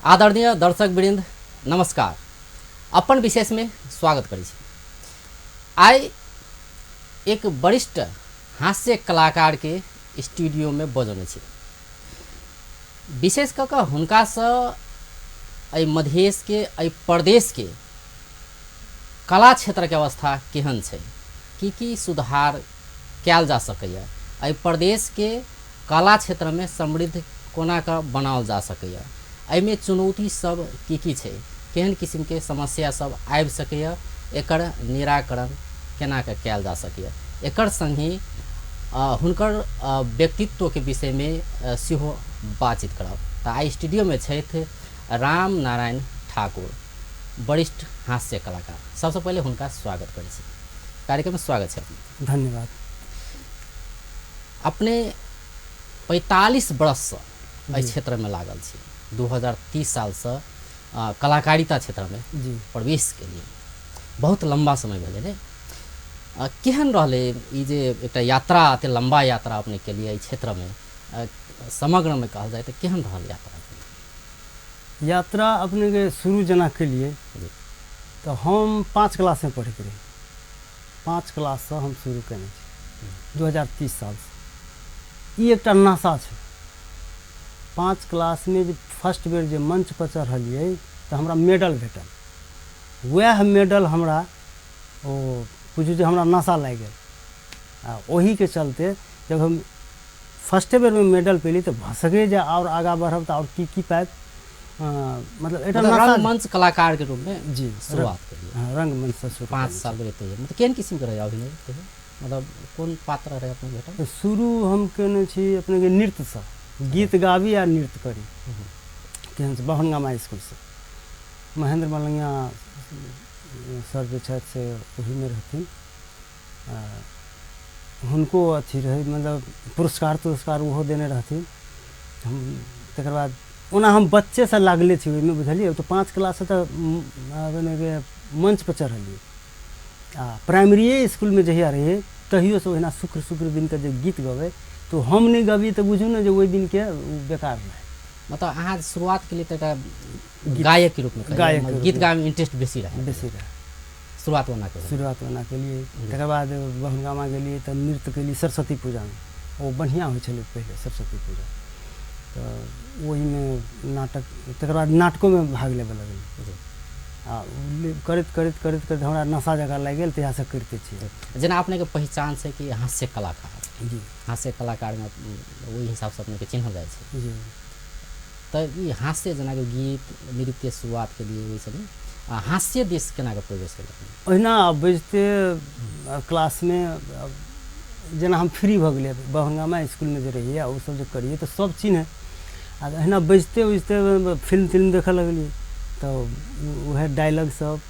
आदरणीय दर्शक वृंद नमस्कार। अपन विशेष में स्वागत करै छी। आइ एक वरिष्ठ हास्य कलाकार के स्टूडियो में बजौने छी। विशेष कऽ कऽ हुनकासँ एहि मधेशके एहि प्रदेशके कला क्षेत्रके अवस्था केहन छै, की की सुधार कयल जा सकैए, एहि प्रदेशके कला क्षेत्रमे समृद्ध कोना कऽ बनाओल जा सकैए, एहिमे चुनौती सब की की छै, केहन किसिमके समस्या सब आबि सकैए, एकर निराकरण केना कऽ कयल जा सकैए, एकर सङ्गहि हुनकर व्यक्तित्वके विषयमे सेहो बातचीत करब। तऽ आइ स्टूडियोमे छथि राम नारायण ठाकुर, वरिष्ठ हास्य कलाकार। सबसँ पहिले हुनका स्वागत करै छी। कार्यक्रममे स्वागत छै अपने। धन्यवाद। अपने 45 वर्षसँ एहि क्षेत्रमे लागल छी। 2030 सालसँ कलाकारिता क्षेत्रमे जी प्रवेश केलियै, बहुत लम्बा समय भेलै ने। केहन रहलै ई जे एकटा यात्रा, एते लम्बा यात्रा अपने केलियै एहि क्षेत्रमे, समग्रमे कहल जाय तऽ केहन रहल यात्रा? यात्रा अपनेके शुरू जेना केलियै तऽ हम 5 क्लासमे पढ़ैत रही। 5 क्लाससँ हम शुरू केने छी 2030 सालसँ। ई एकटा नशा छै। 5 क्लासमे जे फर्स्ट बेर जे मंच पर चढ़लियै तऽ हमरा मेडल भेटल। वएह मेडल हमरा ओ बुझू जे हमरा नशा लागि गेल। आ ओहीके चलते जब हम फर्स्टे बेरमे मेडल पेली तऽ भऽ सकैए जे आओर आगाँ बढ़ब तऽ आओर की की पायब। मतलब एकटा मतलब रंगमंच कलाकार के रूप में जी शुरुआत केलियै। हँ, रंगमंचसँ शुरू 5 साल रहते हुए। मतलब केहन किसिमके रहै अभिनय? मतलब कोन पात्र रहै अपने भेटल? शुरू हम केने छी अपनेके नृत्यसँ, गीत गाबी आ नृत्य करी। केहन से बभनगामा स्कूलसँ महेंद्र मलंगिया सर जे छथि से ओहीमे रहथिन। हुनको अथी रहै, मतलब पुरस्कार तुरस्कार ओहो देने रहथिन। हम तकर बाद ओना हम बच्चेसँ लागले छी ओहिमे, बुझलियै। तऽ 5 क्लाससँ तऽ अपनेके मंचपर चढ़लियै। आ प्राइमरिए इसकुलमे जहिया रहियै तहियोसँ ओहिना शुक्र शुक्र दिनके जे गीत गबै तऽ हम नहि गबियै तऽ बुझू ने जे ओहि दिनके ओ बेकार रहै। मतलब अहाँ शुरुआत केलियै तऽ एकटा गायकके रूपमे, गायकके मतलब गीत गाबैमे इंटरेस्ट बेसी रहै? बेसी रहै। शुरुआत ओना केलियै? शुरुआत ओना केलियै। तकर बाद बभनगामा गेलियै तऽ नृत्य केलियै सरस्वती पूजामे। ओ बढ़िआँ होइ छलै पहिले सरस्वती पूजा, तऽ ओहिमे नाटक, तकर बाद नाटकोमे भाग लेबऽ लगलियै। आ करैत करैत करैत करैत हमरा नशा जकाँ लागि गेल, तहियासँ करिते छियै। जेना अपनेके पहिचान छै कि हास्य कलाकार। जी। हास्य कलाकारमे ओहि हिसाबसँ अपनेके चिन्हल जाइ छै। जी। तऽ ई हास्य जेनाकि गीत नृत्य शुरुआत केलियै ओहिसँ नहि, आ हास्य दिस केना कऽ प्रवेश केलक? ओहिना बजिते क्लासमे जेना हम फ्री भऽ गेलियै बभनगामा इसकुलमे जे रहियै आ ओसभ जे करियै तऽ सभ चिन्है। आ एहिना बजिते उजिते फिल्म तिल्म देखऽ लगलियै तऽ उएह डायलॉग सब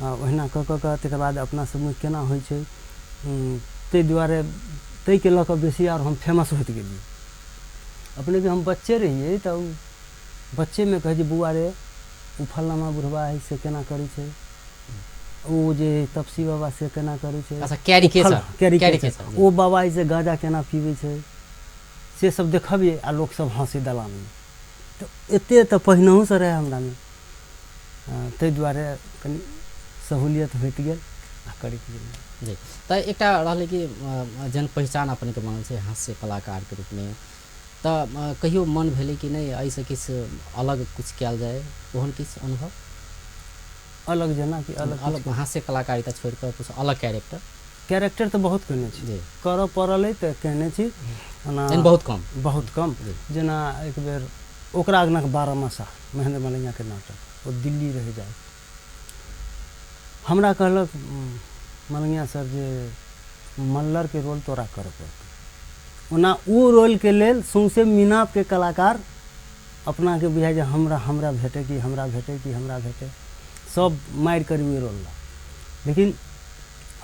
ओहिना कऽ कऽ कऽ तकर बाद अपना सबमे केना होइ छै, ताहि दुआरे ताहिके लऽ कऽ बेसी आओर हम फेमस होइत गेलियै। अपनेके हम बच्चे रहियै तऽ बच्चेमे कहै जे बौआ रे ओ फलाना बुढ़बा हइ से केना करै छै, ओ जे तपसी बाबा से केना करै छै। अच्छा, कैरिकेचर, कैरिकेचर। ओ बाबा जे गाँजा केना पीबै छै से सब देखबियै आ लोकसब हँसै दलानमे। तऽ एते तऽ पहिनहुसँ रहै हमरामे, ताहि दुआरे कनि सहूलियत होइत गेल आ करैत गेलियै। जी। तऽ एकटा रहलै कि जहन पहिचान अपनेके बनल छै हास्य कलाकारके रूपमे, तऽ कहियो मन भेलै कि नहि एहिसँ किछु अलग किछु कयल जाय, ओहन किछु अनुभव? अलग जेना कि अलग अलग हास्य कलाकारिता छोड़ि कऽ किछु अलग कैरेक्टर? कैरेक्टर तऽ बहुत केने छी, करऽ पड़ल अइ तऽ केने छी, ओना बहुत कम। बहुत कम। जेना एक बेर ओकरा अङ्गनाके 12 मासा महेंद्र मलंगियाके नाटक, ओ दिल्ली रहि जाय, हमरा कहलक मलंगिया सर जे मल्लरके रोल तोरा करऽ पड़तौ। ओना ओ रोलके लेल सौँसे मीनापके कलाकार अपनाके बुझाइ जे हमरा हमरा भेटै कि हमरा भेटै कि हमरा भेटै, सब मारि करी ओहि रोल ला। लेकिन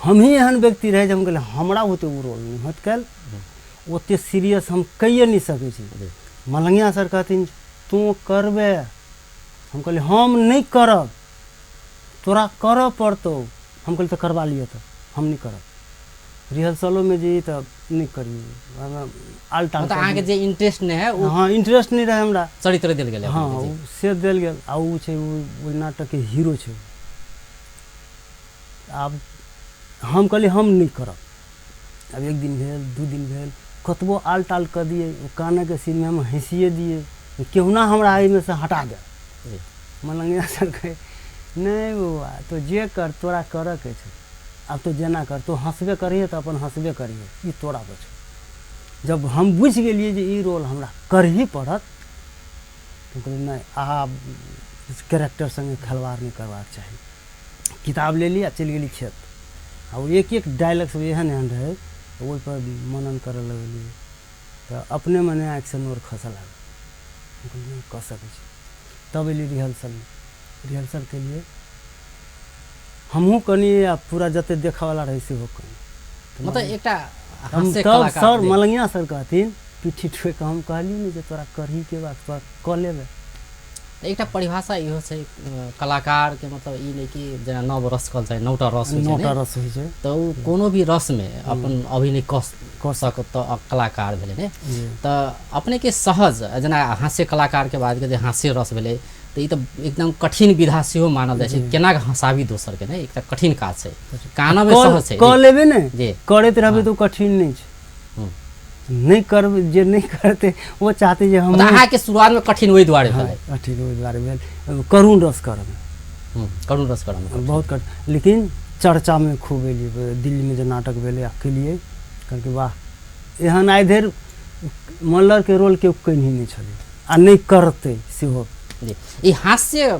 हमही एहन व्यक्ति रहै जे हम कहलियै हमरा ओते ओ रोल नहि होत काल्हि, ओते सीरियस हम कैए नहि सकै छी। मलंगिया सर कहथिन तू करबे, हम कहलियै हम नहि करब, तोरा करऽ पड़तौ। हम कहलियै तऽ करबा लिअ, तऽ हम नहि करब। रिहर्सलोमे जइयै तऽ नहि करियै, आल टाल। मतलब अहाँके जे इंटरेस्ट नहि है ओ। हँ, इंटरेस्ट नहि रहै हमरा। चरित्र देल गेलै। हँ, अपनेके, ओ से देल गेल आ ओ छै, ओ ओहि नाटकके हीरो छै। आब हम कहलियै हम नहि करब। आब एक दिन भेल, 2 दिन भेल, कतबो आल टाल कऽ दियै, ओ कानैके सीनमे हम हँसिए दियै, केहुना हमरा एहिमे से हटा दे। मलंगिया सर कहै, नहि बौआ, तो जे कर, तोरा करऽके छौ, आब तो जेना कर, तो हँसबे करिहे तऽ अपन हँसबे करिहे, ई तोरा पर छौ। जब हम बुझि गेलियै जे ई रोल हमरा करही पड़त, तऽ हम कहलियै नहि, आब कैरेक्टर सङ्गे खेलवाड़ नहि करबाक चाही। किताब लेली आ चलि गेली खेत आ ओ एक एक डायलॉग सब एहन एहन रहै, ओहिपर मनन करऽ लगलियै तऽ अपने मने आँखिसँ नोर खसऽ लागल। हम कहलियै नहि कऽ सकै छी। तब एली रिहर्सलमे, रिहर्सल केलियै हमहूँ कनी आ पूरा जते देखऽवला रहै सेहो कनी। मतलब एकटा हम हास्य तब कलाकार सर जी। मलंगिया सर कहथिन पिट्ठी ठोकि कऽ, हम कहलियै ने जे तोरा करहीके बात, तोरा कऽ लेबै। तऽ एकटा परिभाषा इहो छै कलाकारके, मतलब ई नहि कि जेना नव रस कहल जाइ, 9 टा रस होइ छै। 9 टा ने रस होइ छै। तऽ ओ कोनो भी रसमे अपन अभिनय कऽ कऽ सकत तऽ कलाकार भेलै ने? जी। तऽ अपनेके सहज जेना हास्य कलाकारके बात जे हास्य रस भेलै, तऽ ई तऽ एकदम कठिन विधा सेहो मानल जाइ छै। केना कऽ हँसाबी दोसरके ने, एकटा कठिन काज छै। कानमे सहज छै। कऽ लेबै ने, करैत रहबै तऽ ओ कठिन नहि छै। नहि करबै, जे नहि करतै ओ चाहतै जे हम मतलब अहाँके शुरुआतमे कठिन ओहि दुआरे भेलै? कठिन ओहि दुआरे भेल करुण रस करऽमे। करुण रस करऽमे। बहुत कठिन, लेकिन चर्चामे खूब एलियै। दिल्लीमे जे नाटक भेलै आ केलियै, कहलकै वाह, एहन आइ धरि मल्लरके रोल केओ कयनहि नहि छलै आ नहि करतै सेहो। जी, ई हास्य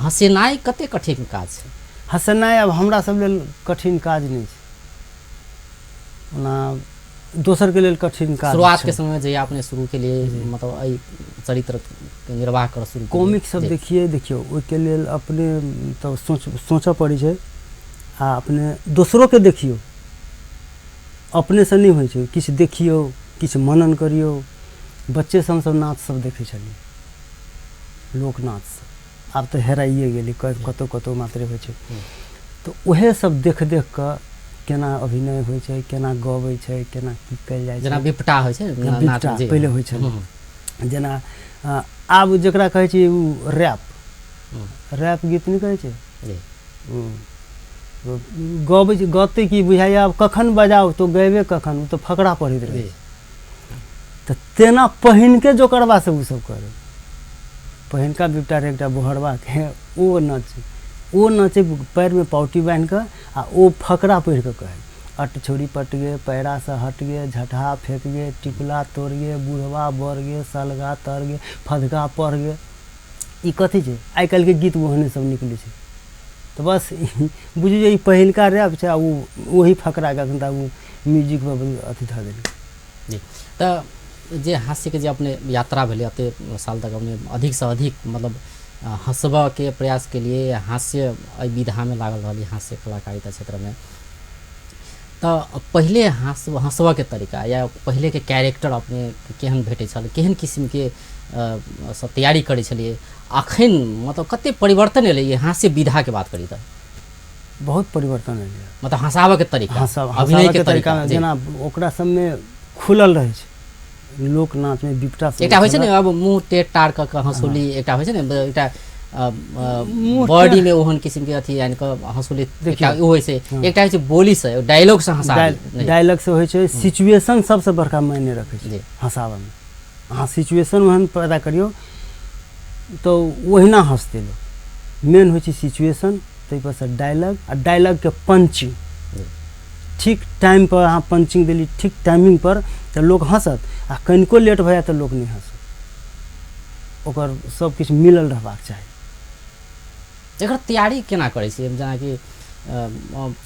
हँसेनाइ कते कठिन काज छै? हँसेनाइ आब हमरा सब लेल कठिन काज नहि छै, ओना दोसरके लेल कठिन काज शुरुआतके छै। समय जहिया अपने शुरू केलियै, मतलब एहि चरित्रके निर्वाह करऽ शुरू केलियै। कॉमिक सब देखियै, देखियौ, ओहिके लेल अपने तऽ सोचऽ पड़ै छै आ अपने दोसरोके देखियौ। अपनेसँ नहि होइ छै, किछु देखियौ, किछु मनन करियौ। बच्चेसँ हमसब नाच सब देखै छलियै, लोक नाच सब आब तऽ हेराइए गेलै, कतहु कतहु मात्रे होइ छै। तऽ उएह सब देख देख कऽ केना अभिनय होइ छै, केना गबै छै, केना की कयल जाइ जेना छै। बिपटा होइ छै नाच। बिपटा पहिले होइ छलै। जेना आब जकरा कहै छै ओ रैप, रैप गीत नहि कहै छै? जी। ओ गबै छै, गतै की बुझाइए, आब कखन बजाउ तो गयबे कखन, ओ तऽ फकरा पढ़ैत रहै छै। तऽ तेना पहिनके जोकरबा सब ओसब करै। पहिनका बिपटा रहै एकटा बोहरबाके, ओ नाचै, ओ नाचै पएरमे पाउटी बान्हि कऽ आ ओ फकरा पढ़ि कऽ कहै, अट छोड़ी पट गे, पैरासँ हट गे, झटहा फेक गे, टिकुला तोड़ गे, बुढ़वा बढ़ गे, सलगा तर गे, फदका पढ़ गे। ई कथी छै? आइ काल्हिके गीत ओहने सब निकलै छै। तऽ बस बुझू जे ई पहिलका रैप छै आ ओ ओही फकराके एखन तक ओ म्यूजिकमे अथी धऽ देलकै। जी, तऽ जे हास्यके जे अपने यात्रा भेलै, एते साल तक अपने अधिकसँ अधिक मतलब हँसबऽके प्रयास केलिए, हास्य एहि विधामे लागल रहलियै, हास्य कलाकारिता क्षेत्रमे, तऽ पहिले हँसबऽके तरीका या पहिलेके कैरेक्टर अपने केहन भेटै छल, केहन किसिमके सब तैयारी करै छलियै, अखन मतलब कते परिवर्तन एलै ई हास्य विधाके बात करी तऽ? बहुत परिवर्तन एलै। मतलब हँसाबऽके तरीका, अभिनयके हँसाबऽके तरीका। तरीकामे जेना ओकरा सबमे खुलल रहै छै, लोक नाचमे बिपटा सब एकटा होइ छै ने, अब मुँह टेढ़ टाड़ कऽ कऽ हँसोली, एकटा होइ छै ने, एकटा मुँह बॉडीमे ओहन किसिमके अथी आनि कऽ हँसोली एकटा देखियौ। ओ होइ छै। एकटा होइ छै बोलीसँ, डायलॉगसँ हँसाबी नहि। डायलॉग से होइ छै, सिचुएशन सबसँ बड़का मायने रखै छै। हँसाबऽमे अहाँ सिचुएशन ओहन पैदा करियौ तऽ ओहिना हँसतै लोक। मेन होइ छै सिचुएशन, ताहिपर सँ डायलॉग आ डायलॉगके पंचिंग। ठीक टाइमपर अहाँ पंचिंग देली, ठीक टाइमिंगपर, तऽ लोक हँसत आ कनिको लेट भऽ जायत तऽ लोक नहि हँसत। ओकर सब किछु मिलल रहबाक चाही। एकर तैयारी केना करै छियै? जेनाकि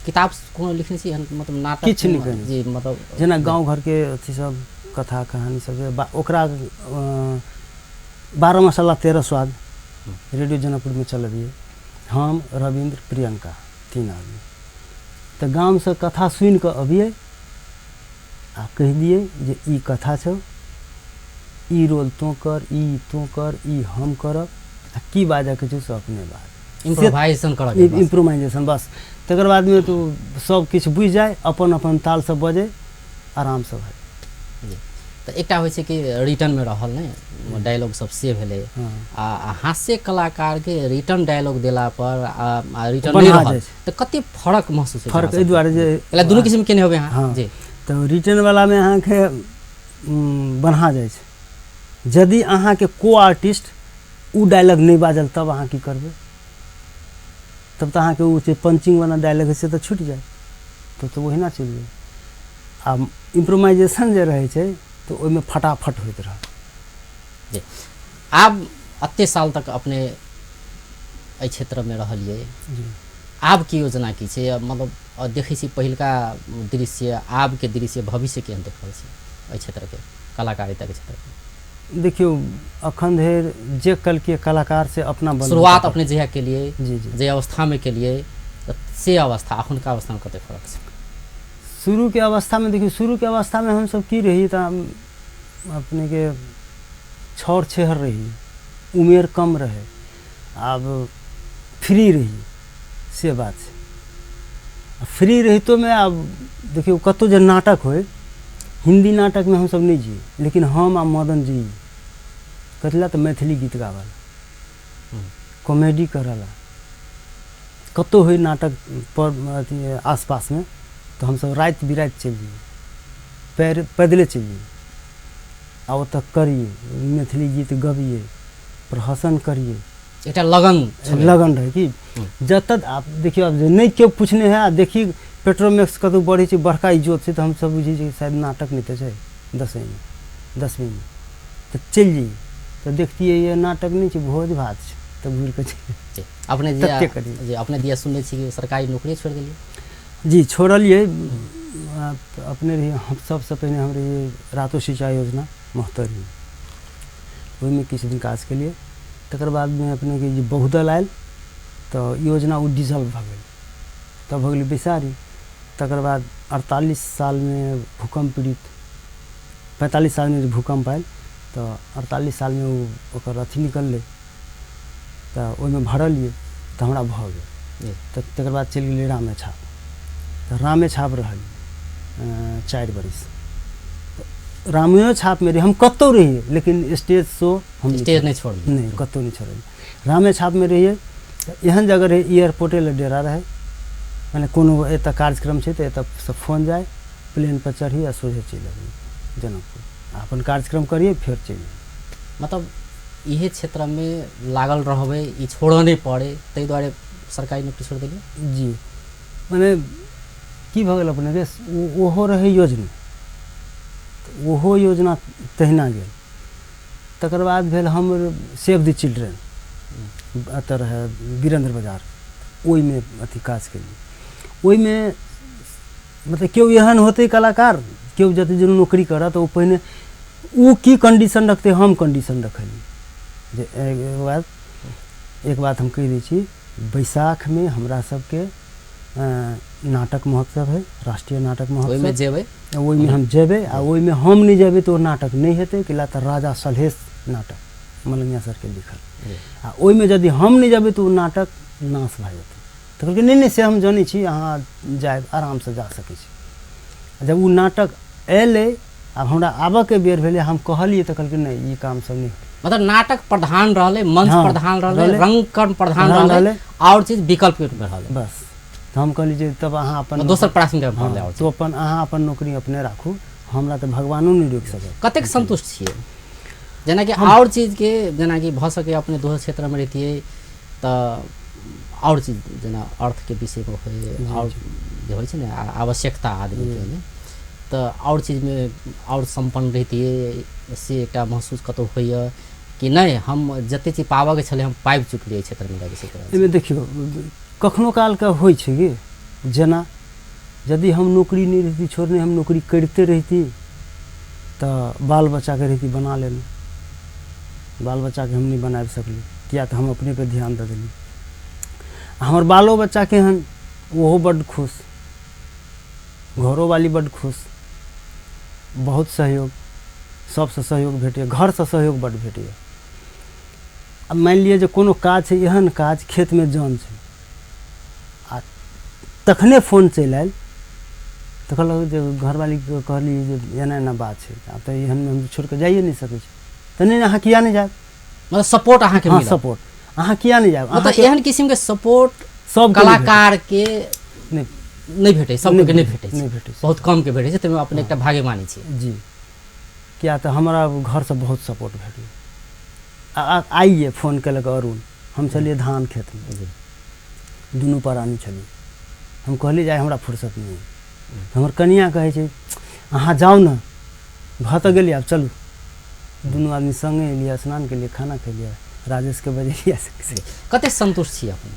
किताब कोनो लिखने छी एहन, मतलब नाटक? किछु नहि केने। जी, मतलब जेना गाँव घरके अथी सब कथा कहानी सब जे ओकरा 12 मसाला 13 स्वाद रेडियो जनकपुरमे चलबियै हम, रविन्द्र, प्रियंका, 3 आदमी। तऽ गामसँ कथा सुनि कऽ अबियै आ कहि दियै जे ई कथा छौ, ई रोल तोँ कर, ई तोँ कर, ई हम करब आ की बाजऽके छै से अपने बाज। इम्प्रोवाइजेशन करऽ के बस। इम्प्रोवाइजेशन बस। तकर बादमे तऽ सब किछु बुझि जाय, अपन अपन तालसँ बजै, आरामसँ भए। तऽ एकटा होइ छै कि रिटर्नमे रहल ने डायलॉग सब से भेलै, आ हास्य कलाकारके रिटर्न डायलॉग देला पर आ रिटर्न नहि रहल तऽ कते फरक महसूस होइ? फरक एहि दुआरे जे दुनू किसिम केने होबै अहाँ। जी, तऽ रिटर्न वलामे अहाँके बन्हा जाइ छै। यदि अहाँके को आर्टिस्ट ओ डायलॉग नहि बाजल तब अहाँ की करबै? तब तऽ अहाँके ओ जे पंचिंग वाला डायलॉग होइ छै तऽ छुटि जायत, तब तऽ ओहिना चलि जायत। आ इम्प्रोवाइजेशन जे रहै छै तऽ ओहिमे फटाफट होइत रहत। जी, आब एते साल तक अपने एहि क्षेत्रमे रहलियै, आब की योजना की छै? मतलब देखै छी पहिलका दृश्य, आबके दृश्य, भविष्य केहन देख रहल छी एहि क्षेत्रके, कलाकारिताके क्षेत्रके? देखियौ, अखन धरि जे कलके कलाकार से अपना शुरुआत अपने जहिया केलियै, जी जी, जे अवस्थामे केलियै से अवस्था अखुनका अवस्थामे कते फरक छै? शुरूके अवस्थामे देखियौ, शुरूके अवस्थामे हमसब की रही तऽ अपनेके छर छेहर रही, उमेर कम रहे, आब फ्री रही, से बात छै। फ्री रहितोमे आब देखियौ कतहु जे नाटक होइ, हिन्दी नाटकमे हमसब नहि जियै, लेकिन हम आ मदन जी कथी लए तऽ मैथिली गीत गाबऽ ला, कॉमेडी करऽ ला, कतहु होइ नाटक पर अथी आसपासमे तऽ हमसब राति बिराति चलि जइयै, पैदले चलि जइयै आ ओतऽ करियै, मैथिली गीत गबियै, प्रहसन करियै। एकटा लगन लगन रहै कि जतऽ आब देखियौ, आब जे नहि केओ पुछने है आ देखी पेट्रोमैक्स कतहु बढ़ै छै, बड़का इजोत छै, तऽ हमसब बुझै छियै शायद नाटक नहि तऽ छै दसवींमे, तऽ चलि जइयै तऽ देखतियै ये नाटक नहि छै, भोज भात छै, तऽ घुरि कऽ चलि। अपने जे अपने दिया सुनने छी कि सरकारी नौकरी छोड़ि देलियै? जी, छोड़लियै। अपने रहियै, हम सबसँ पहिने हम रहियै रातो सिंचाई योजना महोत्तरीमे, ओहिमे किछु दिन काज केलियै। तकर बादमे अपनेके जे बहुदल आयल तऽ योजना ओ डिजॉल्व भऽ गेल, तब भऽ गेलै बैसारी। तकर बाद 48 सालमे भूकम्प पीड़ित, 45 सालमे जे भूकम्प आयल तऽ 48 सालमे ओ ओकर अथी निकललै, तऽ ओहिमे भरलियै तऽ हमरा भऽ गेल। तऽ तकर बाद चलि गेलियै रामेछाप, तऽ रामेछाप रहलियै 4 बरिस। रामेओ छापमे रहियै, हम कतहु रहियै, लेकिन स्टेज शो हम स्टेज नहि छोड़लियै, नहि, कतहु नहि छोड़लियै। रामेछापमे रहियै, एहन जगह रहै, एयरपोर्टे लग डेरा रहै, मने कोनो एतऽ कार्यक्रम छै तऽ एतऽसँ फोन जाय, प्लेन पर चढ़ी आ सोझे चलि अबियै जनकपुर, आ अपन कार्यक्रम करियै फेर चलि अबियै। मतलब इहे क्षेत्रमे लागल रहबै, ई छोड़ऽ नहि पड़ै, ताहि दुआरे सरकारी नौकरी छोड़ि देलियै? जी, मने की भऽ गेल अपनेके, ओहो रहै योजना, ओहो योजना तहिना गेल। तकर बाद भेल हमर सेव द चिल्ड्रेन एतऽ रहै वीरेन्द्र बाजार, ओहिमे अथी काज केलियै। ओहिमे मतलब केओ एहन होतै कलाकार, केओ जते जे नौकरी करत ओ पहिने ओ की कंडीशन रखतै, हम कंडीशन रखलियै जे एक बात हम कहि दै छी, बैसाखमे हमरा सबके नाटक महोत्सव है, राष्ट्रीय नाटक महोत्सव, ओहिमे जेबै, ओहिमे हम जेबै, आ ओहिमे हम नहि जेबै तऽ ओ नाटक नहि हेतै, कैला तऽ राजा सलहेश नाटक मलंगिया सरके लिखल, आ ओहिमे यदि हम नहि जेबै तऽ ओ नाटक नाश भए जेतै। तऽ कहलकै नहि नहि, से हम जनै छी, अहाँ जायब, आरामसँ जा सकै छी। जब ओ नाटक अयलै, आब हमरा आबऽके बेर भेलै, हम कहलियै तऽ कहलकै नहि, ई काम सब नहि। मतलब नाटक प्रधान रहलै, मंच प्रधान रहलै, रंगकर्म प्रधान रहलै, आओर चीज विकल्प के रूपमे रहलै बस। तऽ हम कहलियै जे तब अहाँ अपन दोसर प्राथमिकता रहलै, तो अपन अहाँ अपन नौकरी अपने राखू, हमरा तऽ भगवानो नहि रोकि सकत। कतेक संतुष्ट छियै? जेनाकि आओर चीजके, जेनाकि भऽ सकै अपने दोसर क्षेत्रमे रहितियै तऽ आओर चीज जेना अर्थके विषयमे होइ, आओर जे होइ छै ने आवश्यकता आदमीके ने, तऽ आओर चीजमे आओर सम्पन्न रहितियै, से एकटा महसूस कतहु होइए कि नहि हम जतेक चीज पाबऽके छलै हम पाबि चुकलियै क्षेत्रमे रहि के? एहिमे देखियौ, कखनो कालके होइ छै कि जेना यदि हम नौकरी नहि रहिती छोड़ने, हम नौकरी करिते रहिती तऽ बाल बच्चाके रहिती बना लेने, बाल बच्चाके हम नहि बनाबि सकली, किया तऽ हम अपने पर ध्यान दऽ देली। हमर बालो बच्चाके हन ओहो बड्ड खुश, घरोवाली बड्ड खुश, बहुत सहयोग, सबसँ सहयोग भेटैए, घरसँ सहयोग बड्ड भेटैए। आब मानि लिअ जे कोनो काज छै, एहन काज खेतमे जन छै आ तखने फोन चलि आयल तऽ कहलक जे घरवालीके कहली जे एना एना बात छै, आब तऽ एहनमे हम छोड़ि कऽ जाइए नहि सकै छी। तऽ नहि अहाँ किया नहि जायब, मतलब सपोर्ट अहाँके? हँ, सपोर्ट अहाँ किया नहि जायब। मतलब एहन किसिमके सपोर्ट सब कलाकार के नहि नहि भेटै, सबके नहि भेटै, नहि भेटै, बहुत कम के भेटै छै। ताहिमे अपने एकटा भाग्यमानी छी। जी, किया तऽ हमरा घरसँ बहुत सपोर्ट भेटल। आइए फोन केलक अरुण, हम छलियै धान खेतमे, दुनू प्राणी छलियै। हम कहलियै जे आइ हमरा फुर्सत नहि अइ। हमर कनियाँ कहै छै अहाँ जाउ ने, भऽ तऽ गेलियै, आब चलू। दुनू आदमी सङ्गे एलियै, स्नान केलियै, खाना खेलियै, राजेशके बजेलियै। कतेक सन्तुष्ट छी अपने?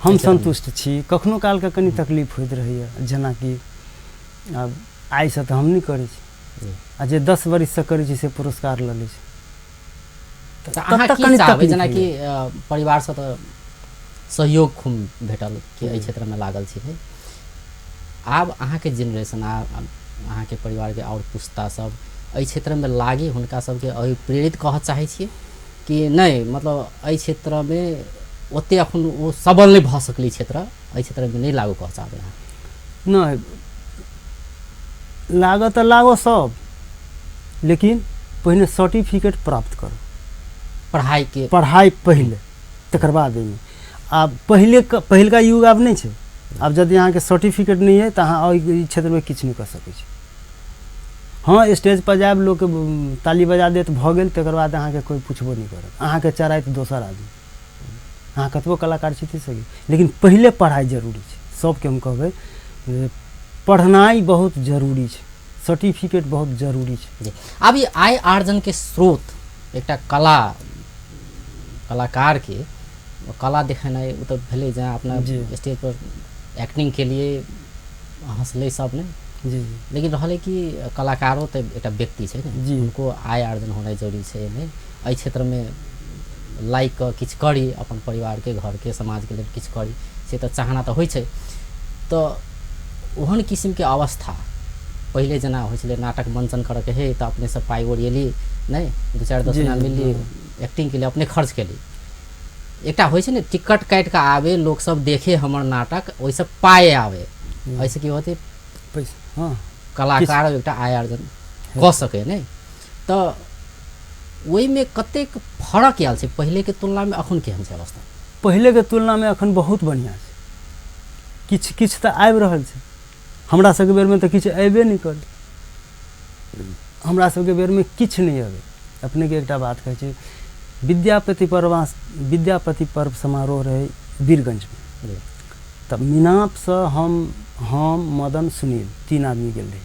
हम सन्तुष्ट छी। कखनो कालके कनि तकलीफ होइत रहैए, जेनाकि आब आइसँ तऽ हम नहि करै छी, आ जे 10 बरिससँ करै छी से पुरस्कार लऽ लै छै। तऽ अहाँ की चाहबै? जेनाकि परिवारसँ तऽ सहयोग खूब भेटल कि एहि क्षेत्रमे लागल छी, आब अहाँके जेनरेशन आ अहाँके परिवारके आओर पुस्ता सब एहि क्षेत्रमे लागी, हुनका सबके एहि प्रेरित कहऽ चाहै छियै कि नहि? मतलब एहि क्षेत्रमे ओते अखन ओ सबल नहि भऽ सकलै क्षेत्र, एहि क्षेत्रमे नहि लागू कहऽ चाहबै अहाँ? नहि, लागऽ तऽ लागो सब, लेकिन पहिने सर्टिफिकेट प्राप्त करू पढ़ाइके, पढ़ाइ पहिले, तकर बाद एहिमे। आब पहिले पहिलका युग आब नहि छै। आब यदि अहाँके सर्टिफिकेट नहि अइ तऽ अहाँ एहि क्षेत्रमे किछु नहि कऽ सकै छी। हँ, स्टेज पर जायब, लोक ताली बजा देत, भऽ गेल, तकर बाद अहाँके कोइ पुछबो नहि करत, अहाँके चराइत दोसर आदमी। अहाँ कतबो कलाकार छी सही, लेकिन पहिले पढ़ाइ जरूरी छै। सबके हम कहबै जे पढ़नाइ बहुत जरूरी छै, सर्टिफिकेट बहुत जरूरी छै। जी, आब ई आय आर्जनके स्रोत एकटा कला कलाकारके कला देखेनाइ ओ तऽ भेलै, जेना अपना स्टेज पर एक्टिंग केलिए, हँसलै सब ने। जी। लेकिन रहलै कि कलाकारो तऽ एकटा व्यक्ति छै ने। जी। हुनको आय आर्जन होनाइ जरूरी छै। एहिमे एहि क्षेत्रमे लागि कऽ किछु करी, अपन परिवारके, घरके, समाजके लेल किछु करी, से तऽ चाहना तऽ होइ छै। तऽ ओहन किसिमके अवस्था पहिले जेना होइ छलै नाटक मंचन करऽके हे तऽ अपनेसँ पाइ ओरिएली नहि, 2-4 दसना मिलली, एक्टिंग के लिए अपने खर्च केली। एकटा होइ छै ने टिकट काटि कऽ आबे लोक सब देखे हमर नाटक, ओहिसँ पाइ आबे, एहिसँ की होतै पैसा, हँ, कलाकार एकटा आय आर्जन कऽ सकै नहि। तऽ ओहिमे कतेक फरक आयल छै पहिलेके तुलनामे, अखन केहन छै अवस्था? पहिलेके तुलनामे अखन बहुत बढ़िआँ छै। किछु किछु तऽ आबि रहल छै। हमरा सबके बेरमे तऽ किछु अयबे नहि करै, हमरा सबके बेरमे किछु नहि अबै। अपनेके एकटा बात कहै छी, विद्यापति पर्व समारोह रहै वीरगंजमे, तऽ मिनापसँ हम मदन, सुनील 3 आदमी गेल रही,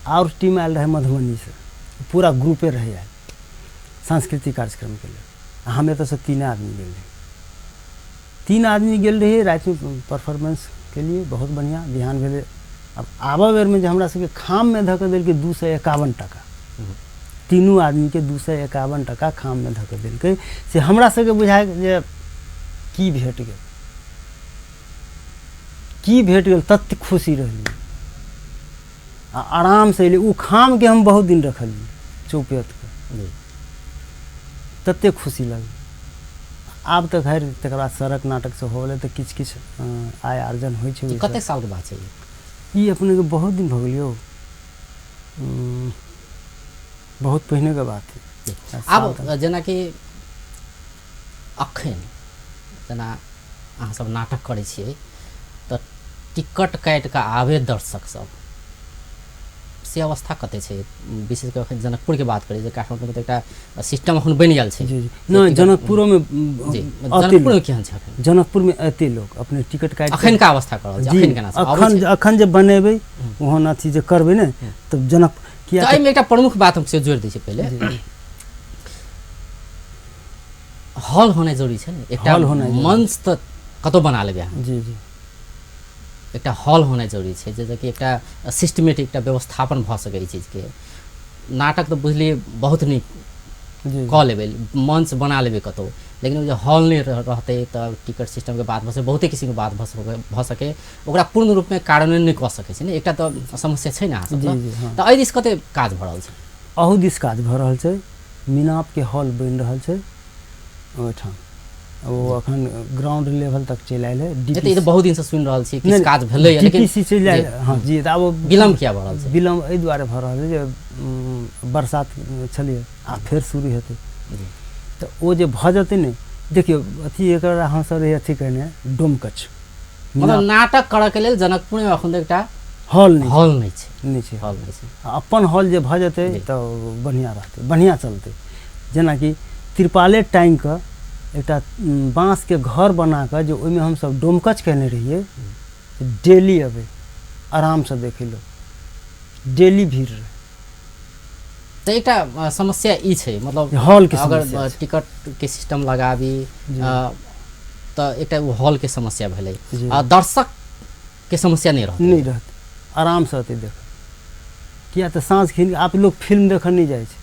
आओर टीम आयल रहै मधुबनीसँ, पूरा ग्रुपे रहै आयल सांस्कृतिक कार्यक्रमके लेल। हम एतऽसँ 3 आदमी गेल रही, 3 आदमी गेल रही। रातिमे परफॉर्मेंस केलिए बहुत बढ़िआँ। बिहान भेलै, आब आबऽ बेरमे जे हमरा सबके खाममे धऽ कऽ देलकै 251 टाका, तीनू आदमीके 251 टाका खाममे धऽ कऽ देलकै। से हमरा सबके बुझाय जे की भेट गेल, की भेट गेल, ततेक खुशी रहली आ आरामसँ एलियै। ओ खामके हम बहुत दिन रखलियै चौपेतके, ततेक खुशी लगलै। आब तऽ खैर तकर बाद सड़क नाटक सब हो गेलै तऽ किछु किछु आय आर्जन होइ छै। कतेक सालके बात छै ई? अपनेके बहुत दिन भऽ गेल यौ, बहुत पहिनेके बात है। आब जेनाकि अखन जेना अहाँ सब नाटक करै छियै तऽ टिकट काटि कऽ आबे दर्शक सब, से अवस्था कते छै? विशेष कऽ अखन जनकपुरके बात करी, जे काठमाण्डूमे तऽ एकटा सिस्टम अखन बनि गेल छै। जी जी, नहि, जनकपुरोमे। जनकपुरमे केहन छै अखन? जनकपुरमे एते लोक अपने टिकट काटि अखनका अवस्था कर रहल छै, अखन केना छै? अखन अखन जे बनेबै ओहन अथी जे करबै ने तऽ जनक किया। एहिमे एकटा प्रमुख बात हम से जोड़ि दै छी, पहिले हॉल होनाइ जरूरी छै ने, एकटा हॉल होनाइ जरूरी। मंच तऽ कतौ बना लेबै अहाँ। जी जी। एकटा हॉल होनाइ जरूरी छै जे कि एकटा सिस्टमेटिक एकटा व्यवस्थापन भऽ सकै ई चीजके। नाटक तऽ बुझलियै बहुत नीक कऽ लेबै, मंच बना लेबै कतौ, लेकिन ओ जे हॉल नहि रहतै तऽ टिकट सिस्टमके बात भऽ सकै, बहुते किसिमके बात भऽ सकै, ओकरा पूर्ण रूपमे कार्यान्वयन नहि कऽ सकै छै ने, एकटा तऽ समस्या छै ने अहाँ जी सबके। जी, हँ। तऽ एहि दिस कते काज भऽ रहल छै? अहू दिस काज भऽ रहल छै। मिनापके हॉल बनि रहल छै ओहिठाम, ओ अखन ग्राउंड लेवल तक चलि आयल है। ई तऽ बहुत दिनसँ सुनि रहल छी किछु काज भेलैए, लेकिन डीपीसी चलि आयल। हँ जी, तऽ आब विलम्ब किया भऽ रहल छै? विलम्ब एहि दुआरे भऽ रहल छै जे बरसात छलियै आ फेर शुरू हेतै, तऽ ओ जे भऽ जेतै ने। देखियौ अथी एकर हमसब रही अथी केने डोमकच, मतलब नाटक करऽ के लेल जनकपुरमे अखन एकटा हॉल नहि, हॉल नहि छै, नहि छै, हॉल नहि छै। अपन हॉल जे भऽ जेतै तऽ बढ़िआँ रहतै, बढ़िआँ चलतै। जेनाकि तिरपाले टाँगि कऽ एकटा बाँसके घर बना कऽ जे ओहिमे हमसब डोमकच केने रहियै, डेली अबै आरामसँ देखै लोक, डेली भीड़ रहै। तऽ एकटा समस्या ई छै, मतलब हॉलके अगर टिकट के सिस्टम लगाबी तऽ एकटा ओ हॉलके समस्या भेलै, आ दर्शक के समस्या नहि रहतै, नहि रहतै, आरामसँ अतै देखऽ। किया तऽ साँझ खिन आब लोक फिल्म देखऽ नहि जाइ छै,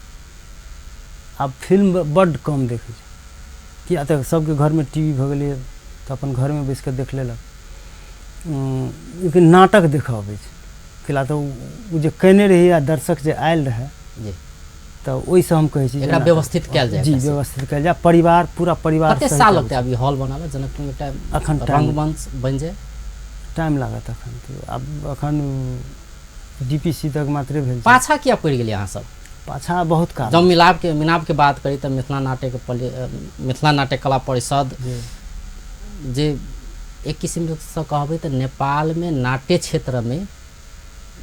आब फिल्म बड्ड कम देखै छै, किया तऽ सबके घरमे टी वी भऽ गेलै तऽ अपन घरमे बैस कऽ देख लेलक। लेकिन नाटक देखऽ अबै छै, कैला तऽ ओ जे कयने रहियै आ दर्शक जे आयल रहै तऽ ओहिसँ हम कहै छी एकरा व्यवस्थित कयल जाय। जी, व्यवस्थित कयल जाय, परिवार पूरा परिवार। कते साल लगतै अभी हॉल बनाबे जनकपुरमे एकटा अखन रंगमंच बनि जाय? टाइम लागत अखन, तऽ आब अखन डीपीसी तक मात्रे भेल। पाछा किया पड़ि गेलियै अहाँ सब? पाछा बहुत कारण। जब मिलापके बात करी तऽ मिथिला नाट्य कला परिषद जे एक किसिमसँ कहबै तऽ नेपालमे नाट्य क्षेत्रमे,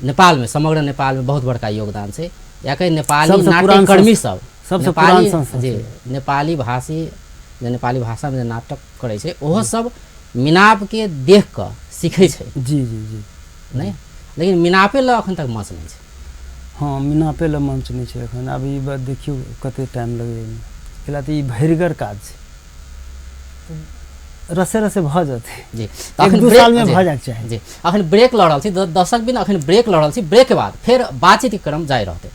नेपालमे समग्र नेपालमे बहुत बड़का योगदान छै। या कही नेपाली नाट्यकर्मी सब, नेपाली जे नेपाली भाषी जे नेपाली भाषामे जे नाटक करै छै ओहो सब मिनापके देख कऽ सीखै छै। जी जी जी, नहि, लेकिन मिनापे लए अखन तक मंच नहि छै। हँ, मिनापे लए मंच नहि छै एखन। आब ई बात देखियौ कते टाइम लगै एहिमे, कैला तऽ ई भरिगर काज छै, रसे रसे भऽ जेतै। जी, अखन 2 सालमे भऽ जायके चाही। जी, अखन ब्रेक लऽ रहल छी दर्शक बिन, अखन ब्रेक लऽ रहल छी, ब्रेक के बाद फेर बातचीत के क्रम जारी रहतै।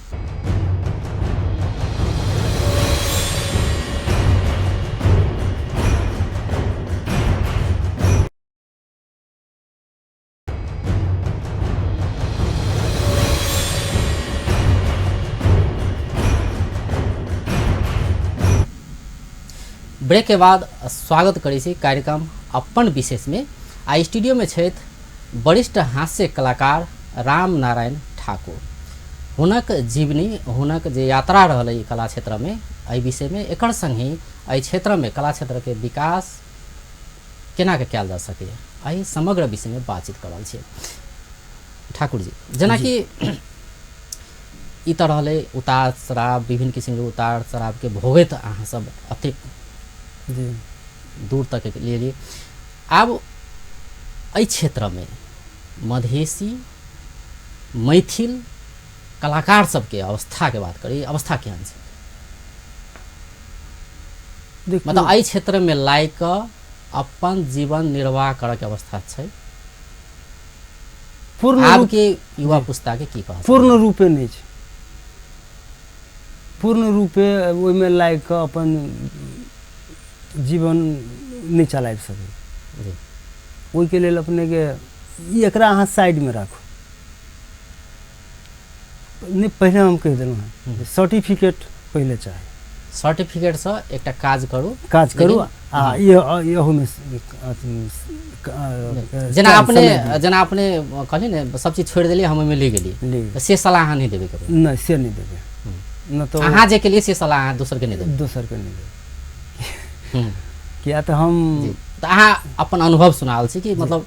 ब्रेक के बाद स्वागत करै छी कार्यक्रम अपन विशेष में। आ स्टूडियो में छथि वरिष्ठ हास्य कलाकार राम नारायण ठाकुर। हुनक जीवनी, हुनक जे यात्रा रहल ई कला क्षेत्र में, एहि विषय में, एकर संगहि एहि क्षेत्र में कला क्षेत्र के विकास केना के कयल जा सकैए, एहि समग्र विषय में बातचीत कर रहल छी। ठाकुर जी, जेनाकि ई तऽ रहलै उतार चढ़ाव, विभिन्न किसिमके उतार चढ़ावके भोगैत अहाँ सब अतेक जी दूर तक लेलियै। आब एहि क्षेत्रमे मधेसी मैथिल कलाकार सबके अवस्थाके बात करी, अवस्था केहन छै? मतलब एहि क्षेत्रमे लागि कऽ अपन जीवन निर्वाह करऽके अवस्था छै? पूर्ण आबके युवा पुस्ताके की कहब? पूर्ण रूपे नहि छै, पूर्ण रूपे ओहिमे लागि कऽ अपन जीवन नहि चलाबि सकै। ओहिके लेल अपनेके ई एकरा अहाँ साइडमे राखू। नहि, पहिले हम कहि देलहुँ हेँ, सर्टिफिकेट पहिले चाही। सर्टिफिकेटसँ एकटा काज करू, काज करू आ इहोमे जेना अपने कहली ने सब चीज छोड़ि देलियै, हम ओहिमे ले गेलियै, से सलाह अहाँ नहि देबै ककरो? नहि, से नहि देबै। न तऽ अहाँ जे केलियै से सलाह अहाँ दोसरके नहि देबै? दोसरके नहि देबै, किया तऽ हम तऽ अहाँ अपन अनुभव सुना रहल छी कि मतलब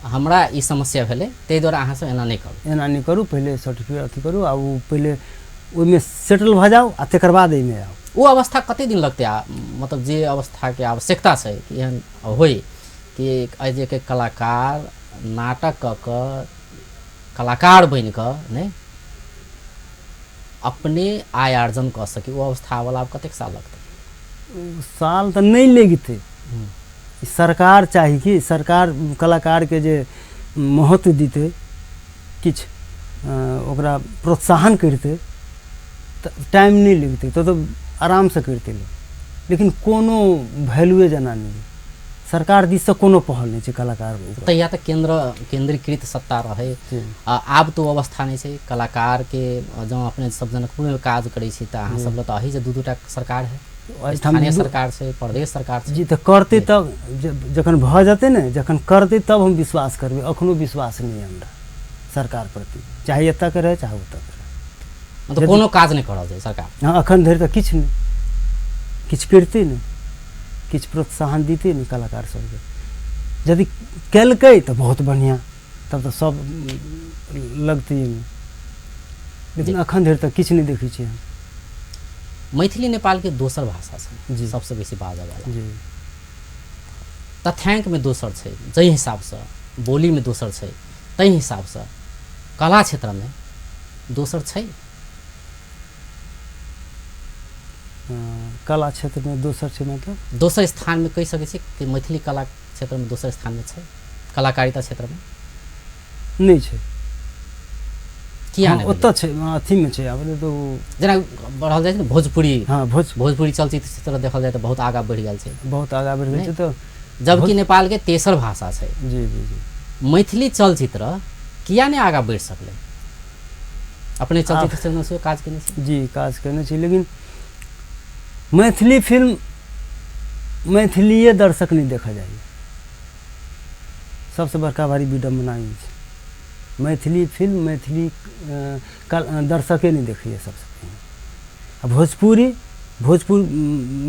हमरा ई समस्या भेलै, ताहि दुआरे अहाँ सब एना नहि करू, एना नहि करू, पहिले सर्टिफिकेट अथी करू आ ओ पहिले ओहिमे सेटल भऽ जाउ आ तकर बाद एहिमे आउ। ओ अवस्था कते दिन लगतै? आ मतलब जे अवस्थाके आवश्यकता छै कि एहन होइ कि एहि जे कलाकार नाटक कऽ कऽ कलाकार बनि कऽ नहि अपने आय आर्जन कऽ सकी, ओ अवस्था आबऽ आब कतेक साल लगतै? साल तऽ नहि लगितै। सरकार चाही कि सरकार कलाकारके जे महत्व दितै, किछु ओकरा प्रोत्साहन करितै तऽ टाइम नहि लगितै, तऽ आरामसँ करितै लोक। लेकिन कोनो वैल्यूए जेना नहि, सरकार दिससँ कोनो पहल नहि छै कलाकार। तहिया तऽ केंद्रीकृत सत्ता रहै, आब तऽ ओ अवस्था नहि छै। कलाकारके जँ अपने सब जनकपुरमे काज करै छी तऽ अहाँ सब लग तऽ अही जे दू दूटा सरकार है। स्थानीय सरकार छै, प्रदेश सरकार छै। जी, तऽ करतै तब, जखन भऽ जेतै ने, जखन करतै तब हम विश्वास करबै। अखनो विश्वास नहि हमरा सरकार प्रति, चाहे एतऽ के रहै चाहे ओतऽ के रहै। मतलब कोनो काज नहि करल छै सरकार? हँ, अखन धरि तऽ किछु नहि, किछु करिते नहि, किछु प्रोत्साहन दिते नहि कलाकार सबके। यदि केलकै तऽ बहुत बढ़िआँ, तब तऽ सब लगतै एहिमे, लेकिन अखन धरि तऽ किछु नहि देखै छियै हम। मैथिली नेपालके दोसर भाषा छै जी। सबसँ बेसी बाजऽ वाला। जी। तथ्याङ्कमे दोसर छै, जाहि हिसाबसँ बोलीमे दोसर छै ताहि हिसाबसँ कला क्षेत्रमे दोसर छै। कला क्षेत्रमे दोसर छै मतलब? दोसर स्थानमे कहि सकै छी कि मैथिली कला क्षेत्रमे दोसर स्थानमे छै, कलाकारिता क्षेत्रमे? नहि छै। किया हँ, नहि? ओतऽ छै, अथीमे छै आब तऽ ओ जेना बढ़ल जाइ छै ने भोजपुरी। हँ, भोजपुरी चलचित्र क्षेत्र देखल जाय तऽ बहुत आगाँ बढ़ि गेल छै। बहुत आगाँ बढ़ि गेल छै तऽ। जबकि नेपालके तेसर भाषा छै। जी जी जी मैथिली चलचित्र किया नहि आगाँ बढ़ि सकलै? अपने चलचित्र क्षेत्रमे सेहो काज केने छी। जी, काज केने छी, लेकिन मैथिली फिल्म मैथिलीए दर्शक नहि देखऽ जाइए। सबसँ बड़का भारी विडम्बना ई छै, मैथिली फिल्म मैथिली दर्शके नहि देखैए सबसँ पहिने। आ भोजपुरी, भोजपुर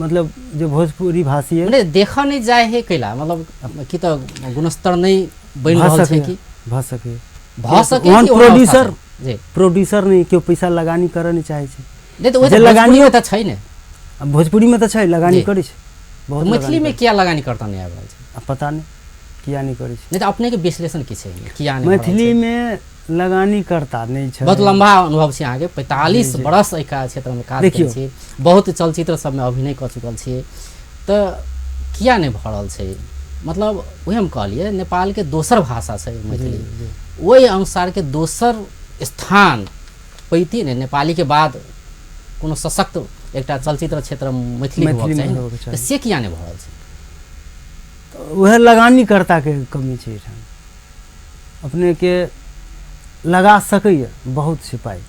मतलब जे भोजपुरी भाषी अइ मने देखऽ नहि जाइ है कैला? मतलब कि तऽ गुणस्तर नहि बनि भऽ रहल छै? सकैए। कि भऽ सकैए। भऽ सकै ओहन कि ओहन अवस्था प्रोड्यूसर छै? जी। प्रोड्यूसर नहि, केओ पैसा लगानी करऽ नहि चाहै छै। नहि तऽ ओहि जे तऽ लगानी भोजपुरीमे तऽ छै ने। आ भोजपुरीमे तऽ छै, लगानी जी। करै छै बहुत। तऽ मैथिलीमे लगानी किया लगानी करता नहि आबि रहल छै? करै। आ पता नहि किया नहि करै छै। नहि तऽ अपनेके विश्लेषण की छै, किया नहि भऽ रहल छै? मैथिलीमे लगानी करता नहि छै। बहुत लम्बा अनुभव छै अहाँके, 45 जी, जी। बरस एहि क्षेत्रमे काज देखियौ। करै छी, बहुत चलचित्र सबमे अभिनय कऽ चुकल छी, तऽ किया नहि भऽ रहल छै? मतलब उहे हम कहलियै, नेपालके दोसर भाषा छै मैथिली, जी। ओहि अनुसारके दोसर स्थान पैती ने, नेपालीके बाद कोनो सशक्त एकटा चलचित्र क्षेत्र मैथिली होबक मैथिलीमे चाही ने। होबक चाही। तऽ से किया नहि भऽ रहल छै? तऽ उएह लगानी कर्ताके कमी छै एहिठाम। अपनेके लगा सकैए, बहुत छै पाइ,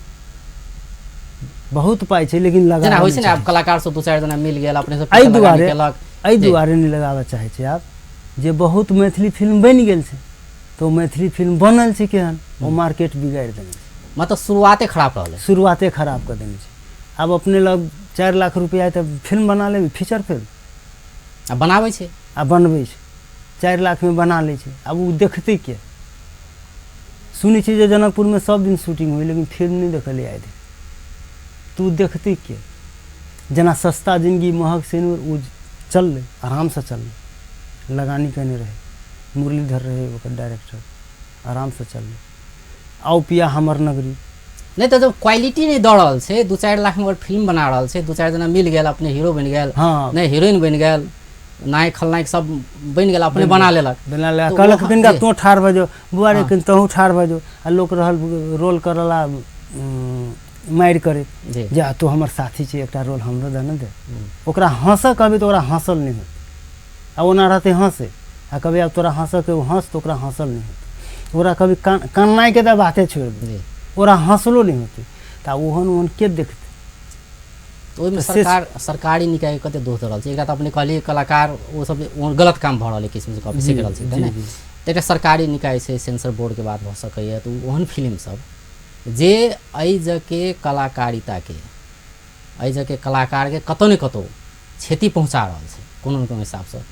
बहुत पाइ छै, लेकिन लगा जेना होइ छै ने, आब कलाकार सब दू चारि जना मिल गेल, अपने सब एहि पैसा लगानी दुआरे केलक। एहि जी। दुआरे नहि लगाबऽ चाहै छै आब जे बहुत मैथिली फिल्म बनि गेल छै, तऽ ओ मैथिली फिल्म बनल छै केहन, ओ मार्केट बिगाड़ि देने छै। मतलब शुरुआते खराब रहलै। शुरुआते खराब कऽ देने छै। आब अपने लग 4 लाख रुपैआ तऽ फिल्म बना लेबै, फीचर फिल्म। आ बनाबै छै। आ बनबै छै, 4 लाखमे बना लै छै। आब ओ देखतै के? सुनै छी जे जनकपुरमे सब दिन शूटिंग होइ, लेकिन फिल्म नहि देखलियै आइ धरि। तऽ ओ देखतै के? जेना सस्ता जिनगी महग सिनूर, ओ चललै, आरामसँ चललै, लगानी केने रहै मुरलीधर, रहै ओकर डायरेक्टर, आरामसँ चललै। आउ पिया हमर नगरी। नहि तऽ जब क्वालिटी नहि दऽ रहल छै, 2-4 लाखमे अगर फिल्म बना रहल छै, दू चारि जना मिल गेल, अपने हीरो बनि गेल, हँ नहि हीरोइन बनि गेल, नायक खलनायक सब बनि गेल, अपने बना लेलक। बना ले तऽ कहलक कनिका जी। तोँ ठाढ़ भऽ जो बौआ रे, हँ। कनि तोहूँ ठाढ़ भऽ जो। आ लोक रहल रोल करला मारि करे जी जे आ तू हमर साथी छै, एकटा रोल हमरो दे ने दे। ओकरा हँसऽ कहबै तऽ ओकरा हँसल नहि होतै। आ ओना रहतै हँसे, आ कहबै आब तोरा हँसऽके, ओ हँस, तऽ ओकरा हँसल नहि होतै। ओकरा कभी काननाइके तऽ बाते छोड़ि दे, जी ओकरा हँसलो नहि होतै। तऽ ओहन ओहन के देखतै? तऽ ओहिमे तऽ से सरकार, सरकारी निकायके कते दोष दऽ रहल छै? एकटा तऽ अपने कहलियै कलाकार ओ सब ओ गलत काम भऽ रहल है, किसिमसँ कॉपी सीख रहल छै, तऽ जी ने जी तऽ एकटा सरकारी निकाय छै, सेंसर बोर्डके बात भऽ सकैए। तऽ ओहन फिल्म सब जे एहि जगहके कलाकारिताके, एहि जगहके कलाकारके कतहु ने कतहु क्षति पहुँचा रहल छै कोनो ने कोनो हिसाबसँ,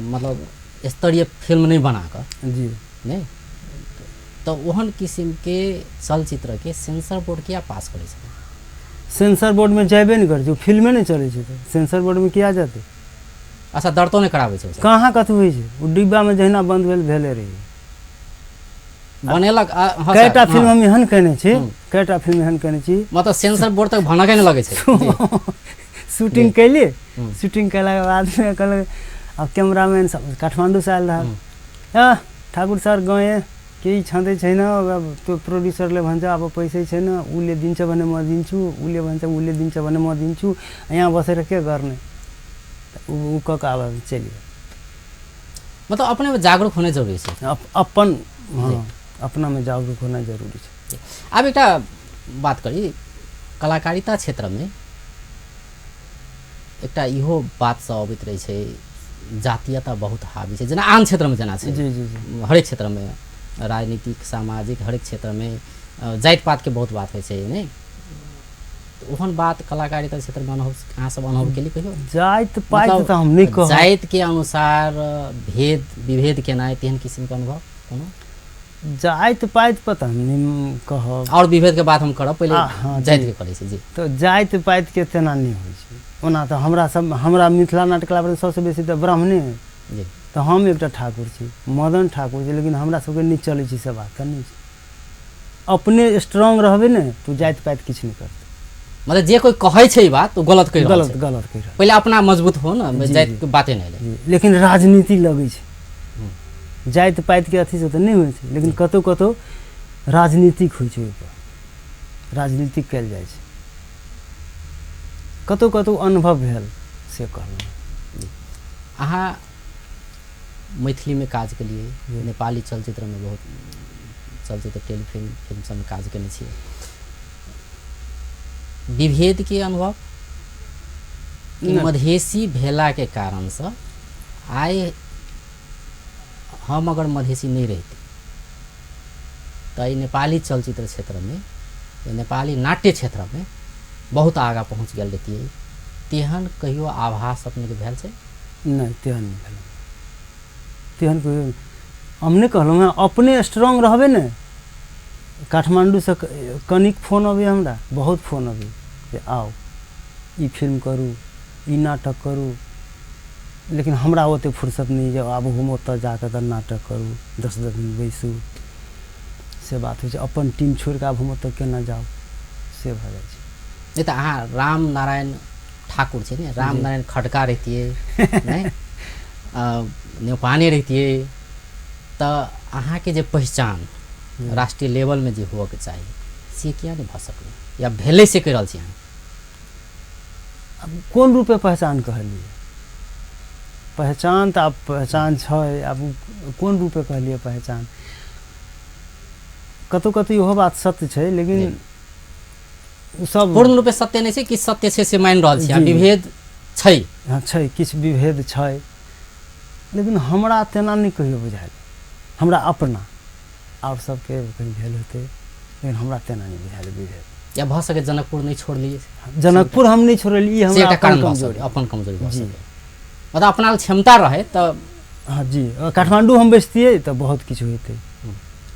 मतलब स्तरीय फिल्म नहि बना कऽ जी नहि तऽ ओहन किसिमके चलचित्रके सेंसर बोर्ड किया पास करै छै? सेंसर बोर्डमे जेबे नहि करै छै, ओ फिल्मे नहि चलै छै तऽ सेंसर बोर्डमे किया जेतै? अच्छा, दर्तो नहि कराबै छै ओसब? कहाँ कथू होइ छै। ओ डिब्बामे जहिना बन्द भेल, भेले रही। बनेलक हँ कएटा सर, फिल्म हँ। हम एहन केने छी, कएटा फिल्म एहन केने छी। मतलब सेंसर बोर्ड तक भनके नहि लगै छै जी। शूटिंग कैली, शूटिंग केलाके बादमे कहलक, आब कैमरामैन सब काठमाण्डूसँ आयल रहल, "आ, ठाकुर सर गएँ, केही छँदै छैन। अब त्यो प्रोड्युसरले भन्छ अब पैसै छैन, उसले दिन्छ भने म दिन्छु, उसले भन्छ उसले दिन्छ भने म दिन्छु, यहाँ बसेर के गर्ने?" ऊ ऊ कऽ कऽ आब चलि गेल। मतलब अपने जागरूक होना जरूरी छै। अपन, हँ, अपनामे जागरूक होना जरूरी छै। आब एकटा बात करी, कलाकारिता क्षेत्रमे एकटा इहो बात सब अबैत रहै छै, जातीयता बहुत हावी छै, जेना आन क्षेत्रमे जेना छै। जी जी जी। हरेक क्षेत्रमे, राजनीतिक, सामाजिक, हरेक क्षेत्रमे जाति पातके बहुत बात होइ छै, नहि? ओहन बात कलाकारिता क्षेत्रमे अनुभव अहाँ सब अनुभव केली कहियो? जाति पाति तऽ हम नहि कहब। जातिके अनुसार भेद विभेद केनाइ, तेहन किसिमके अनुभव कोनो? जाति पाति पर तऽ हम नहि कहब। आओर विभेदके बात हम करब, पहिले जातिके करै छी। जी। तऽ जाति पातिके तेना नहि होइ छै। ओना तऽ हमरा सब, हमरा मिथिला नाट्यकला पर सबसँ बेसी तऽ ब्राह्मणे है। जी। तऽ हम एकटा ठाकुर छी, मदन ठाकुर छी, लेकिन हमरा सबके नहि चलै छै सब बात, तऽ नहि छै। अपने स्ट्रांग रहबै ने तऽ जाति पाति किछु नहि करतै। मतलब जे कोइ कहै छै ई बात, ओ गलत कहि रहल गलत छै। गलत कहि रहल। पहिले अपना मजबूत हो ने, जी, जाति के बाते नहि एलै। जी, लेकिन राजनीति लगै छै। जाति पातिके अथीसँ तऽ नहि होइ छै, लेकिन कतहु कतहु राजनीतिक होइ छै, ओहिपर राजनीतिक कयल जाइ छै। कतहु कतहु अनुभव भेल से कहलहुँ। अहाँ मैथिलीमे काज केलियै, नेपाली चलचित्रमे बहुत चलचित्र, टेलीफिल्म, फिल्म सबमे काज केने छियै। विभेदके अनुभव कि नहि। मधेसी भेलाके कारणसँ आइ हम अगर मधेसी नहि रहिती तऽ एहि नेपाली चलचित्र क्षेत्रमे या नेपाली नाट्य क्षेत्रमे बहुत आगाँ पहुँच गेल रहितियै, तेहन कहियो आभास अपनेके भेल छै? नहि, तेहन नहि भेल। तेहन कहियो हम नहि कहलहुँ हेँ, अपने स्ट्रांग रहबै ने। काठमाण्डूसँ कनिक फोन अबैए हमरा, बहुत फोन अबैए जे आउ ई फिल्म करू, ई नाटक करू, लेकिन हमरा ओतेक फुर्सत नहि जे आब हम ओतऽ जाकऽ तऽ नाटक करू, 10-10 दिन बैसू, से बात होइ छै। अपन टीम छोड़िकऽ आब हम ओतऽ केना जाउ, से भऽ जाइ छै। नहि तऽ अहाँ राम नारायण ठाकुर छै ने, राम नारायण खड़का रहितियै, नहि नेपाने रहितियै तऽ अहाँके जे पहिचान राष्ट्रीय लेवलमे जे होअके चाही से किया नहि भऽ सकलै, या भेलै से कहि रहल छी अहाँ? आब कोन रूपे पहचान कहलियै? पहचान तऽ आब पहचान छै, आब कोन रूपे कहलियै पहचान? कतहु कतहु इहो बात सत्य छै, लेकिन ओ सब पूर्ण रूपे सत्य नहि छै कि सत्य छै से मानि रहल छी। आ जी। विभेद छै। हँ छै, किछु विभेद छै, लेकिन हमरा तेना नहि कहियो बुझायल। हमरा अपना आओर सबके कहीं भेल हेतै, लेकिन हमरा तेना नहि बुझायल विभेद। या भऽ सकै जनकपुर नहि छोड़लियै। जनकपुर हम नहि छोड़लियै, से हमरा एकटा अपन कारण भऽ कमजोरी। सकै, अपन कमजोरी भऽ जी। सकै। मतलब अपना क्षमता रहै तऽ। हँ जी, काठमाण्डू हम बैसतियै तऽ बहुत किछु होइतै,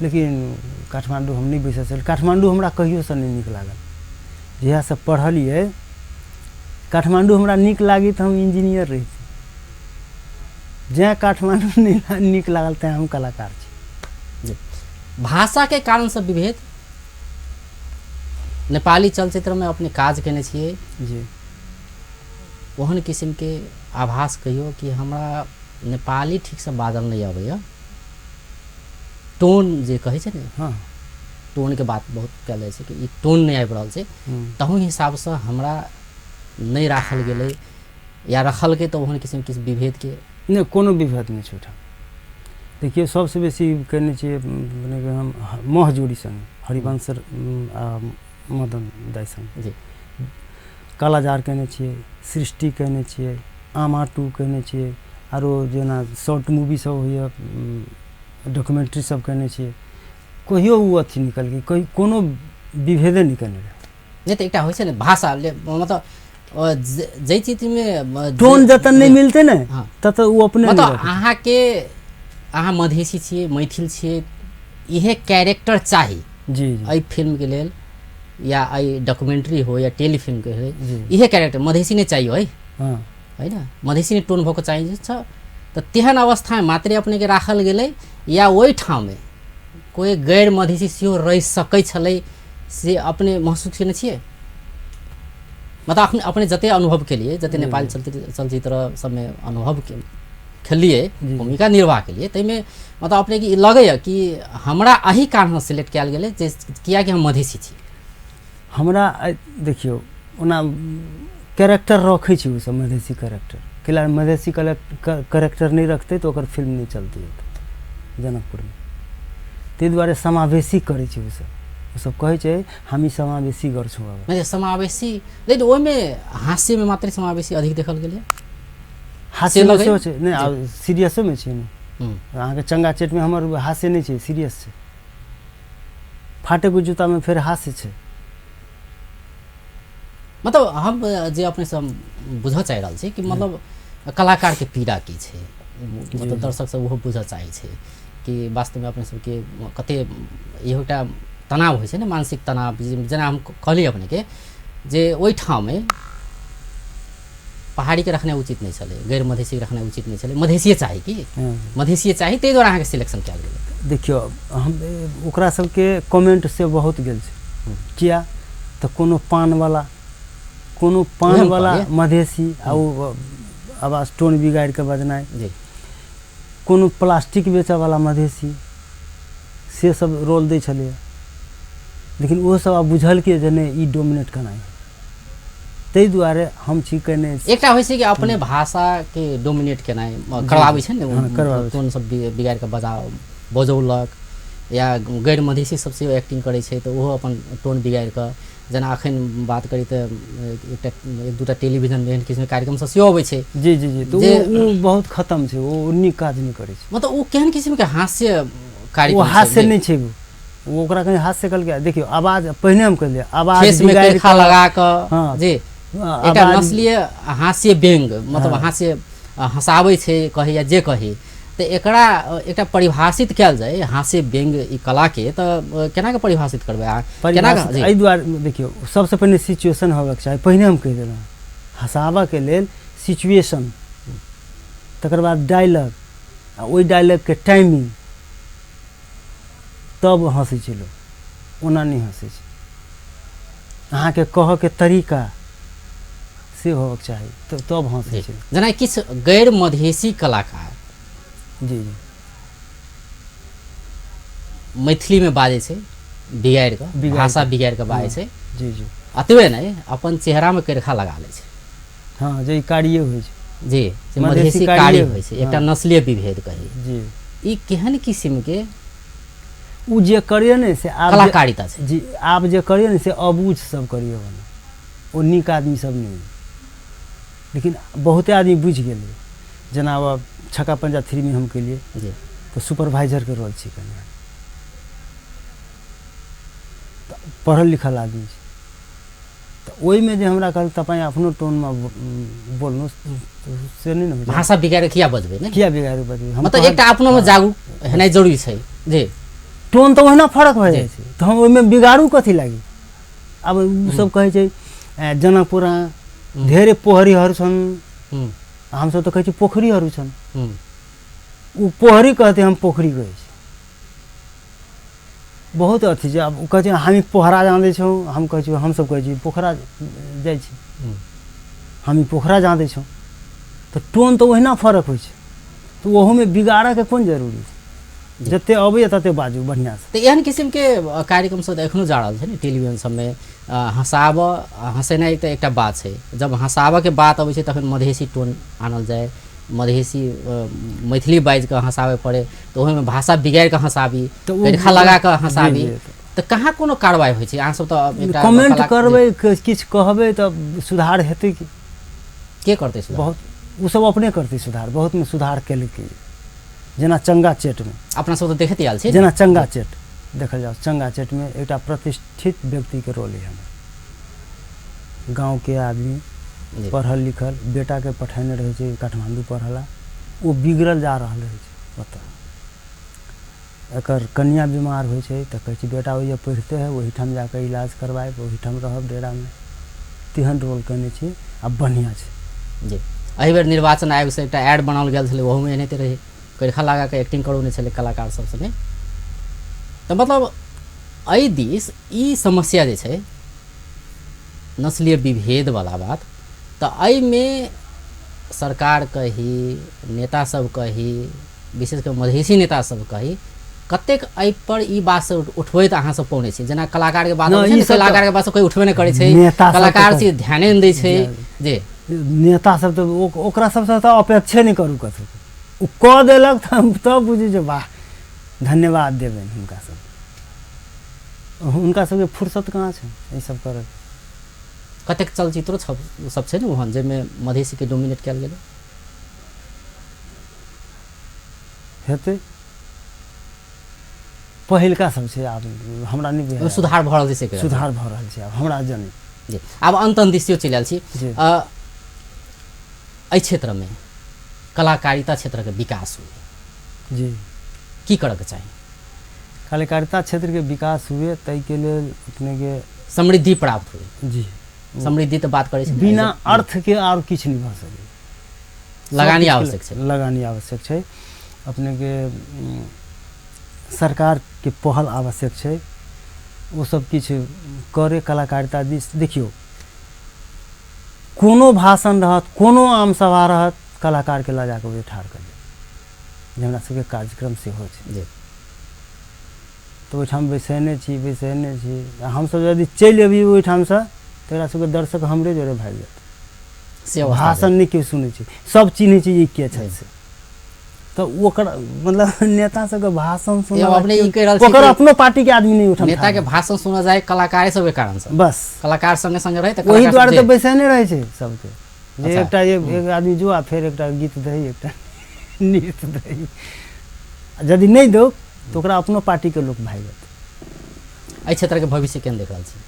लेकिन काठमाण्डू हम नहि बैसऽ चाहलियै। काठमाण्डू हमरा कहियोसँ नहि नीक लागल। जहियासँ पढ़लियै काठमाण्डू हमरा नीक लागी तऽ हम इंजीनियर रहिती। जैं काठमाण्डू नहि नीक लागल तैं हम कलाकार छी। जी। भाषाके कारणसँ विभेद नेपाली चलचित्रमे अपने काज केने छियै। जी। ओहन किसिमके आभास कहियो कि हमरा नेपाली ठीकसँ बाजल नहि अबैए, टोन जे कहै छै ने, हँ, टोनके बात बहुत कयल जाइ छै कि ई टोन नहि आबि रहल छै, तहू हिसाबसँ हमरा नहि राखल गेलै या रखलकै तऽ ओहन किसिम किछु विभेदके? नहि, कोनो विभेद नहि छै ओहिठाम। देखियौ, सबसँ बेसी केने छियै मने हम मह जोड़ी सङ्गे, हरिवंश आ मदन दाइ सङ्गे। जी। कालाजार केने छियै, सृष्टि केने छियै, आमा टू केने छियै, आरो जेना शॉर्ट मूवी सब होइए, डॉक्यूमेंट्री सब केने छियै। कहियो ओ अथी निकलकै, कहीं कोनो विभेदे नहि केने रहै। नहि तऽ एकटा होइ छै ने भाषा, मतलब जाहि चीजमे टोन जतऽ नहि मिलतै ने हँ। ततऽ ओ अपने नहि मतलब रखतै। अहाँके, अहाँ मधेसी छियै, मैथिल छियै, इहे कैरेक्टर चाही जी जी। एहि फिल्मके लेल या एहि डॉक्यूमेंट्री हो या टेलीफिल्मके हो, जी। इहे कैरेक्टर मधेसी नहि चाहियो है, हँ। होइन, मधेसी नहि टोन भऽ कऽ चाहिए छ, तऽ तेहन अवस्थामे मात्रे अपनेके राखल गेलै या ओहि ठाममे कोइ गैर मधेसी सेहो रहि सकै छलै से अपने महसूस केने छियै? मतलब अपने अपने जते अनुभव केलियै, जते नेपाली चलचित्र सबमे अनुभव खेलियै, भूमिका निर्वाह केलियै, ताहिमे मतलब अपनेके ई लगैए कि हमरा एहि कारणसँ सिलेक्ट कयल गेलै जे कियाकि हम मधेसी छी? हमरा देखियौ, ओना कैरेक्टर रखै छै ओसब मधेसी कैरेक्टर, कैला मधेसी कैरेक्टर नहि रखतै तऽ ओकर फिल्म नहि चलतै ओतऽ जनकपुरमे, ताहि दुआरे समावेशी करै छै ओसब। ओसभ कहै छै हामी समावेशी गर्छौँ। अब नहि समावेशी नहि, ओहिमे हास्यमे मात्रे समावेशी अधिक देखल गेलै। हास्यमे सेहो छै, नहि आब सीरियसोमे छै ने। अहाँके चंगा चेटमे हमर हास्य नहि छै, सीरियस छै। फाटेको जूतामे फेर हास्य छै। मतलब हम जे अपनेसँ हम बुझऽ चाहि रहल छी कि मतलब कलाकारके पीड़ा की छै, मतलब दर्शक सब ओहो बुझऽ चाहै छै कि वास्तवमे अपने सबके कते इहो एकटा तनाव होइ छै ने, मानसिक तनाव। जेना हम कहलियै अपनेके जे ओहिठाममे पहाड़ीके रखनाइ उचित नहि छलै, गैर मधेसीके रखनाइ उचित नहि छलै, मधेसिए चाही कि मधेसिए चाही, ताहि दुआरे अहाँके सिलेक्शन कयल गेलै। देखियौ, हम ओकरा सबके कमेंट से बहुत गेल छै, किया तऽ कोनो पानवला, कोनो पानवला मधेसी आ ओ आवाज टोन बिगाड़ि कऽ बजनाइ, कोनो प्लास्टिक बेचऽवला मधेसी, से सब रोल दै छलैए। लेकिन ओहो सब आब बुझलकै जे नहि ई डोमिनेट केना है, ताहि दुआरे हम छी केने। एकटा होइ छै कि अपने भाषाके डोमिनेट केनाइ करबाबै छै ने, टोन सब बिगाड़ि कऽ बजौलक, या गैर मधेसी सबसँ एक्टिंग करै छै तऽ ओहो अपन टोन बिगाड़ि कऽ। जेना अखन बात करी तऽ एकटा एक दूटा टेलीविजन एहन किसिमके कार्यक्रम सब सेहो अबै छै। जी जी जी, तऽ ओ बहुत खतम छै, ओ नीक काज नहि करै छै। मतलब ओ केहन किसिमके हास्य कार्यक्रम ओ हास्य नहि छै, ओ ओकरा कहीं हास्य कहलकै। देखियौ आवाज पहिने हम कहलियै आवाज बिगाड़ि कऽ लगा कऽ जी एकटा नस्लीय हास्य व्यंग, मतलब हास्य हँसाबै छै कही या जे कही, तऽ एकरा एकटा परिभाषित कयल जाय हास्य व्यंग ई कलाके, तऽ केना कऽ परिभाषित करबै अहाँ? केना एहि दुआरे देखियौ, सबसँ पहिने सिचुएशन होबऽके चाही। पहिने हम कहि देलहुँ हँसाबऽके लेल सिचुएशन, तकर बाद डायलॉग, आ ओहि डायलॉगके टाइमिंग, तब हँसै छै लोक, ओना नहि हँसै छै। अहाँके कहऽके तरीका से होबऽके चाही, तब हँसै छै। जेना किछु गैर मधेसी कलाकार जी जी मैथिलीमे बाजै छै बिगाड़ि कऽ, भाषा बिगाड़ि कऽ बाजै छै। जी जी, एतबे नहि अपन चेहरामे करिखा लगा लै छै। हँ, जे कारिये होइ छै। जी, जे मधेसी कारी होइ छै, एकटा नस्लीय विभेद कही। जी, ई केहन किसिमके ओ जे करिए ने से आब कलाकारिता छै। जी, आब जे करिए ने से अबूझ सब करिए बना, ओ नीक आदमी सब नहि। लेकिन बहुते आदमी बुझि गेलै। जेना आब छक्का पंजा 3 में हम केलिए तऽ सुपरवाइजरके रोल छी कनि, पढ़ल लिखल आदमी छै, तऽ ओहिमे जे हमरा कहल तपाईँ अपनो टोनमे बोलनु, से नहि ने होइ। भाषा बिगाड़ि किया बजबै ने, किया बिगाड़ि बजबै? हम मतलब एकटा अपनोमे जागरूक हेनाइ जरूरी छै। जी, टोन तऽ ओहिना फरक भऽ जाइ छै, तऽ हम ओहिमे बिगाड़ू कथी लागि? आब ओ सब कहै छै जनकपुर धेरै पोखरीहरू छन्, हमसब तऽ कहै छी पोखरीहरू छन्, ओ पोखरी कहतै, हम पोखरी कहै छी। बहुत अथी छै। आब ओ कहै छै हामी पोखरा जाँदैछौँ, हम कहै छी, हमसब कहै छी पोखरा जाइ छी, हामी पोखरा जाँदैछौँ, तऽ टोन तऽ ओहिना फरक होइ छै, तऽ ओहोमे बिगाड़ऽके कोन जरूरी छै? जते अबैए तते बाजू बढ़िआँसँ। तऽ एहन किसिमके कार्यक्रम सब तऽ एखनो जा रहल छै ने टेलीविजन सबमे। हँसाबऽ हँसेनाइ तऽ एकटा बात छै, जब हँसाबऽके बात अबै छै तखन मधेसी टोन आनल जाय, मधेसी मैथिली बाजि कऽ हँसाबऽ पड़े, तऽ ओहिमे भाषा बिगाड़ि कऽ हँसाबी, रेखा लगा कऽ हँसाबी, तऽ कहाँ कोनो कार्रवाई होइ छै? अहाँ सब तऽ कमेंट करबै, किछु कहबै तऽ सुधार हेतै की? के करतै सुधार? बहुत ओ सब अपने करतै सुधार, बहुत मे सुधार केलकै। जेना चंगा चेटमे अपना सब तऽ देखैत आयल छी, जेना चंगा चेट देखल जाउ, चंगा चेटमे एकटा प्रतिष्ठित व्यक्तिके रोल है। हमर गाँवके आदमी पढ़ल लिखल बेटाके पठेने रहै छै काठमाण्डू पढ़ला, ओ बिगड़ल जा रहल रहै छै ओतऽ। एकर कनिया बीमार होइ छै तऽ कहै छै बेटा ओहिजे पढ़िते है, ओहिठाम जाकऽ इलाज करवायब, ओहिठाम रहब डेरामे। तेहन रोल केने छी आ बढ़िआँ छै। जी, एहि बेर निर्वाचन आयोगसँ एकटा एड बनाओल गेल छलै, ओहूमे एनाहिते रहै, करिखा लगा कऽ एक्टिंग करौने छलै कलाकार सबसँ ने। तऽ मतलब एहि दिस ई समस्या जे छै नस्लीय विभेदवला बात, तऽ एहिमे सरकार कही, नेता सब कही, विशेष कऽ मधेसी नेता सब कही, कतेक एहि पर ई बात सब उठबैत अहाँ सब पौने छी? जेना कलाकार के बात अबै छै ने, कलाकार के बात सब कोइ उठबे नहि करै छै, कलाकार से ध्याने नहि दै छै। जे नेता सब तऽ ओकरा सबसँ तऽ अपेक्षे नहि करू कथू, ओ कऽ देलक तऽ तब बुझू जे वाह, धन्यवाद देबनि हुनका सब। हुनका सबके फुर्सत कहाँ छै ई सब करऽ। कतेक चलचित्रो सब छै ने ओहन जाहिमे मधेसीके डोमिनेट कयल गेलै हेतै। पहिलका सब छै, आब हमरा नहि बुझायल। सुधार भऽ रहल छै, से सुधार भऽ रहल छै आब हमरा जनै जी। आब अन्त दिस चलि आयल छी। एहि क्षेत्रमे कलाकारिता क्षेत्रके विकास हुए जी की करऽके चाही? कलाकारिता क्षेत्रके विकास हुए ताहिके लेल अपनेके समृद्धि प्राप्त हुए जी। समृद्धि तऽ बात करै छै, बिना अर्थके आओर किछु नहि भऽ सकै। लगानी आवश्यक छै, लगानी आवश्यक छै। अपनेके सरकारके पहल आवश्यक छै, ओ सब किछु करे कलाकारिता दिस। देखियौ कोनो भाषण रहत, कोनो आम सभा रहत, कलाकारके लऽ जाकऽ ओहि ठाढ़ कऽ देत जे हमरा सबके कार्यक्रम सेहो छै जी। तऽ ओहिठाम बैसेने छी बैसेने छी, हमसब यदि चलि अबियै ओहिठामसँ तऽ एकरा सबके दर्शक हमरे जोरे भागि जायत। भाषण नहि केओ सुनै छै, सब चिन्है छै जे के छै से। तऽ ओकर मतलब नेता सबके भाषण सुनऽ ओकर अपनो पार्टीके आदमी नहि उठा, नेताके भाषण सुनऽ जाय कलाकारे सबके कारण से, बस कलाकार संगे संगे रहै तऽ ओहि दुआरे तऽ बैसेने रहै छै सबके जे एकटा एक आदमी जो आ फेर एकटा गीत दही एकटा नृत्य दही, यदि नहि दौ तऽ ओकरा अपनो पार्टीके लोक भागि जेतै। एहि क्षेत्रके भविष्य केहन देख रहल छी?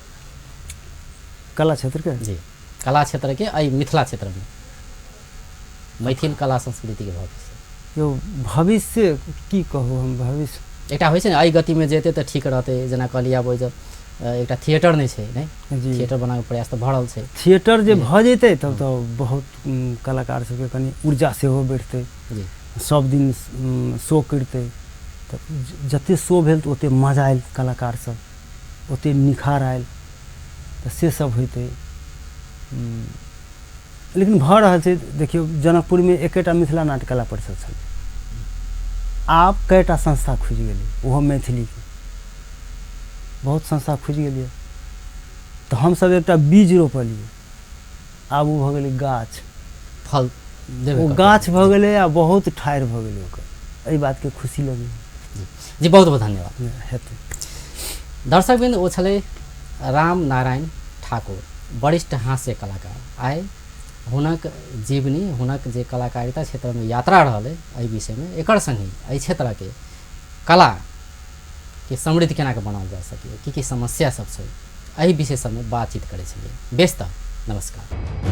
कला क्षेत्रके जी, कला क्षेत्रके एहि मिथिला क्षेत्रमे मैथिल कला संस्कृतिके भविष्य यौ भविष्य की कहू हम। भविष्य एकटा होइ छै ने एहि गतिमे जेतै तऽ ठीक रहतै, जेना कहलियै आब ओहि जब एकटा थिएटर नहि छै, नहि थिएटर बनाबैके प्रयास तऽ भऽ रहल छै। थिएटर जे भऽ जेतै तब तऽ बहुत कलाकार सबके कनि ऊर्जा सेहो बढ़तै जी। सब दिन शो करतै तऽ जते शो भेल तऽ ओते मजा आयल कलाकार सब, ओते निखार आयल, तऽ से सब होइतै। लेकिन भऽ रहल छै। देखियौ जनकपुरमे एकेटा मिथिला नाट्य कला परिषद छलै, आब कएटा संस्था खुजि गेलै, ओहो मैथिलीके बहुत संस्था खुजि गेलै। तऽ हमसब एकटा बीज रोपलियै, आब ओ भऽ गेलै गाछ, फल ओ गाछ भऽ गेलै आ बहुत ठाढ़ि भऽ गेलै ओकर। एहि बातके खुशी लगैए जी। बहुत बहुत धन्यवाद हेतै। दर्शकवृन्द, ओ छलै राम नारायण ठाकुर, वरिष्ठ हास्य कलाकार। आइ हुनक जीवनी, हुनक जे कलाकारिता क्षेत्रमे यात्रा रहल एहि विषयमे, एकर सङ्गहि एहि क्षेत्रके कलाके समृद्ध केना कऽ बनाओल जा सकैए, की की समस्या सब छै, एहि विषय सबमे बातचीत करै छलियै। बेस तऽ नमस्कार।